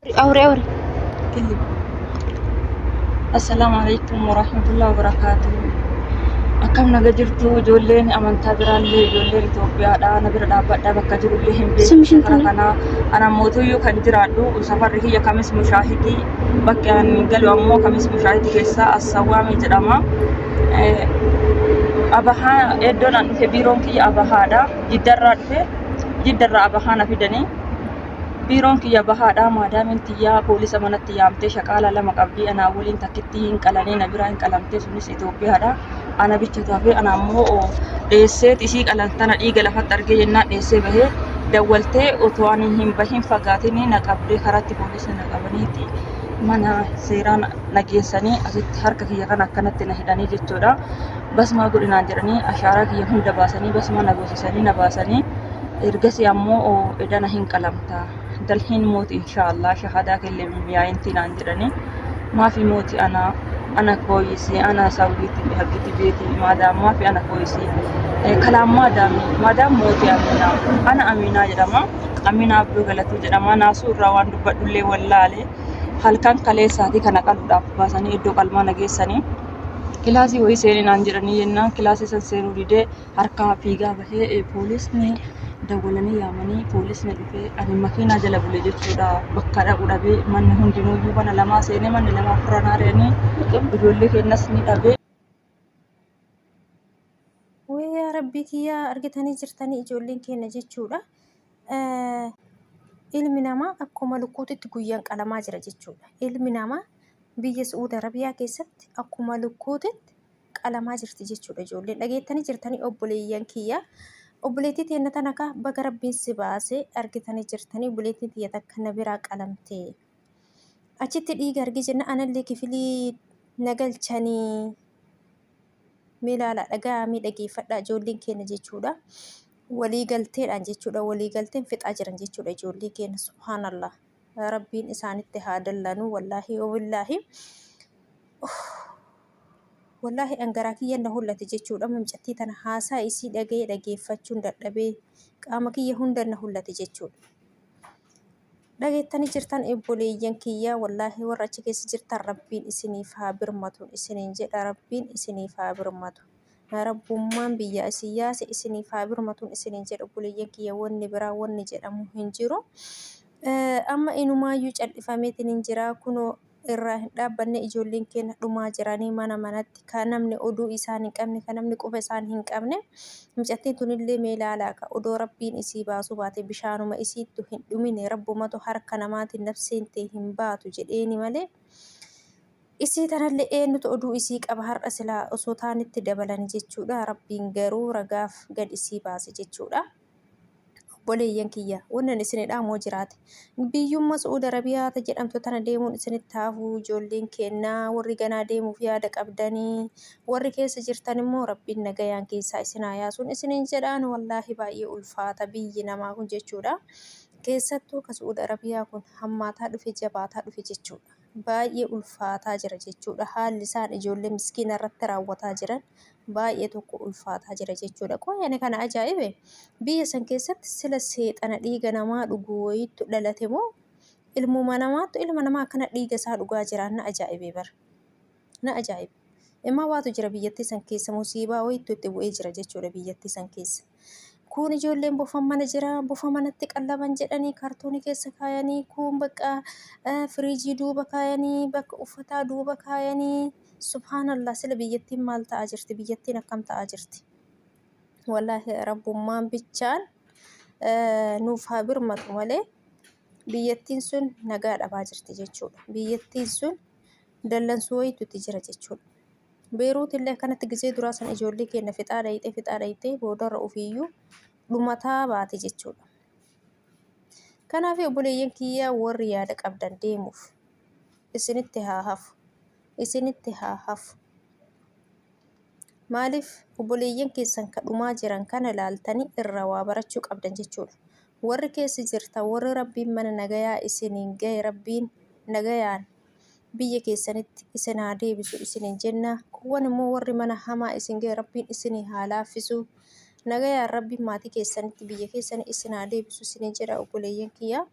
Awri awri. Assalaamu alaikum warahmatullahi wabarakaatuh. Akkam naga jirtu ijoolleen amantaa biraallee ijoolleen Itoophiyaadha na bira dhaabbadhaa bakka jirullee hin beeku Sumshin safara tana. kana. Ana mootuyyuu kan jiraadhu safarri kiyya kamis mushaahidii bakki ani galu ammoo kamis mushaahidii keessaa Assawwaamii jedhama. Abahaa iddoon an dhufe biiroon kiyya Abahaadha. Jiddarraa dhufe jiddarraa Abahaa na fidanii. Biiroon kiyya bahaadha. Maadaamiin tiyyaa poolisa manatti yaamtee shaqaalaa lama qabdii anaa waliin takkittii hin qalanii na biraa hin qalamtee sunis Itoophiyaadha. Ana bicha tafe ana ammoo dheesseet isii qalan tana dhiiga lafatti argee jennaan dheessee bahee dawwaltee otoo ani hin bahin fagaatinii na qabdee karatti poolisni na qabaniiti mana seeraa na geessanii asitti harka kiyya kana akkanatti na hidhanii jechuudha. Basmaa godhi naan jedhanii ashaaraa kiyya hunda baasanii basmaa na goosisanii na baasanii ergasii ammoo edana hin qalamta dalhiin mooti inshaallah shahadaa kelle miyaayintii naan jedhanii maafi mooti ana ana kooyisi ana sawwiiti haggiti beeti maadaam maafi ana kooyisi kalaam maadaami maadaam mooti aminaa ana aminaa jedhama aminaa abduu galatuu jedhama naasuu irraa waan dubbadhullee wallaale halkan kaleessaatii kana qaluudhaaf baasanii iddoo qalmaa na geessanii kilaasii wayii seenii naan jedhanii jennaan kilaasii san seenuu didee harkaa fiigaa bahee poolisni dawwalanii yaamanii poolisni dhufee ani makiinaa jala bule jechuudha bakka dhaqu dhabee manni hundinuuyyuu mana lamaa seenee manni lamaa ofirra naa ari'anii ijoollee keenyas ni dhabee. Wayii yaa rabbii kiyyaa argitanii jirtanii ijoolleen keenya jechuudha. Ilmi namaa akkuma lukkuutitti guyyaan qalamaa jira jechuudha. Ilmi namaa biyya Su'uud Arabiyaa keessatti akkuma lukkuutitti qalamaa jirti jechuudha ijoolleen. Dhageettanii jirtanii obboleeyyan kiyya. Obboleettii teenna tana kaa baga rabbiin si baase argitanii jirtanii obboleettiin tiyya takka na biraa qalamte. Achitti dhiiga argee jenna anallee kifilii na galchanii. Mee ilaalaa dhaga'aa mee dhageeffadhaa ijoolleen keenya jechuudha. Walii galteedhaan jechuudha walii galteen fixaa jiran jechuudha ijoollee keenya subhaanallah. Rabbiin isaanitti haa dallanuu wallaahi wabillaahi. Wallaahi an garaa kiyyan na hollate jechuudha. Mucattii tana haasaa isii dhaga'ee dhageeffachuun dadhabee qaama kiyya hunda na hollate jechuudha. Dhageettanii jirtan obboleeyyan kiyya wallaahi warra achi keessa jirtan rabbiin isiniif haa birmatu isiniin jedha rabbiin isiniif haa birmatu. Rabbummaan biyyaa isin yaase isiniif haa birmatuun isiniin jedha obboleeyyan kiyya wanni biraa wanni jedhamu hin jiru. Amma inumaayyuu cal'ifameetiin hin jira kunoo irraa hin dhaabbanne ijoolleen keenya dhumaa jiranii mana manatti ka namni oduu isaan hin qabne ka namni quba isaan hin qabne mucattiin tunillee mee laalaa ka odoo rabbiin isii baasuu baate bishaanuma isiittu hin dhumine rabbumatu harka namaatiin nafseen tee hin baatu jedheeni malee isii tanallee eenyutu oduu isii qaba har'a silaa osoo taanitti dabalani jechuudha rabbiin garuu ragaaf gad isii baase jechuudha. Obboleeyyan kiyya wannan isin dhaamu yoo jiraate biyyumma Su'uud Arabiyaa ta jedhamtu tana deemuun isinitti hafu ijoolleen keennaa warri ganaa deemuuf yaada qabdanii warri keessa jirtan immoo rabbiin nagayaan keessaa isin haa yaasuun isiniin jedhaan wallaahi baay'ee ulfaata biyyi namaa kun jechuudha keessattuu ka Su'uud Arabiyaa kun hammaataa dhufe jabaataa dhufe jechuudha baay'ee ulfaataa jira jechuudha haalli isaan ijoollee miskiina irratti raawwataa jiran baay'ee tokko ulfaataa jira jechuudha. Qoy ani kana ajaa'ibe biyya san keessatti sila seexana dhiiga namaa dhugu wayiittu dhalate moo ilmuma namaattu ilma namaa akkana dhiiga isaa dhugaa jira na ajaa'ibe bar. Na ajaa'ibe. Immaa waatu jira biyyattii san keessa musiibaa wayiittu itti bu'ee jira jechuudha biyyattii san keessa. Kuun ijoolleen bofa mana jira bofa manatti qallaban jedhanii kaartoonii keessa kaayanii kuun bakka firiijii duuba kaayanii bakka uffataa duuba kaayanii Subhaanallah sila biyyattiin maal ta'aa jirti biyyattiin akkam ta'aa jirti wallaahi rabbummaan bichaan nuuf haa birmatu malee biyyattiin sun nagaa dhabaa jirti jechuudha biyyattiin sun dallansuu wayiitu itti jira jechuudha Beeruut illee akkanatti gizee duraa san ijoollee keenya fixaa dhayxee fixaa dhayxee boodarra ofiiyyuu dhumataa baate jechuudha. Kanaaf obboleeyyan kiyyaa warri yaada qabdan deemuuf isinitti haa hafu. Isinitti haa hafu. Maaliif obboleeyyan keessan ka dhumaa jiran kana laaltanii irraa waa barachuu qabdan jechuudha. Warri keessa jirtan warri rabbiin mana nagayaa isiniin gahe rabbiin nagayaan biyya keessanitti isin haa deebisu isiniin jenna. Kuuwwan immoo warri mana hamaa isin gahe rabbiin isinii haa laaffisu. Nagayaan rabbiin maatii keessanitti biyya keessanii isin haa deebisu isiniin jedha obboleeyyan kiyya.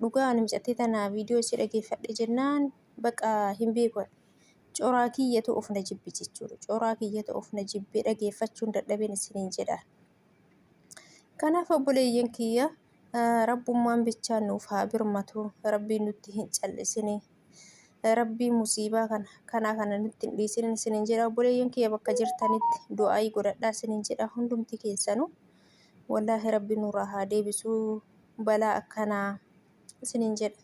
Dhugaa ani mucattii tana viidiyoo ishee dhageeffadhe jennaan baqa hin beeku. Coraa kiyyatu of na jibbe jechuudha. Coraa kiyyatu of na jibbee dhageeffachuun dadhabeen isiniin jedha. Kanaaf obboleeyyan kiyya rabbummaan bichaan nuuf haa birmatu. Rabbiin nutti hin callisini. Rabbiin musiibaa kana kanaa kana nutti hin dhiisin isiniin jedha. Obboleeyyan kiyya bakka jirtanitti du'aayii godhadhaa isiniin jedha hundumti keessanuu. Wallaahi rabbi nurraa haa deebisuu balaa akkanaa isiniin jedha.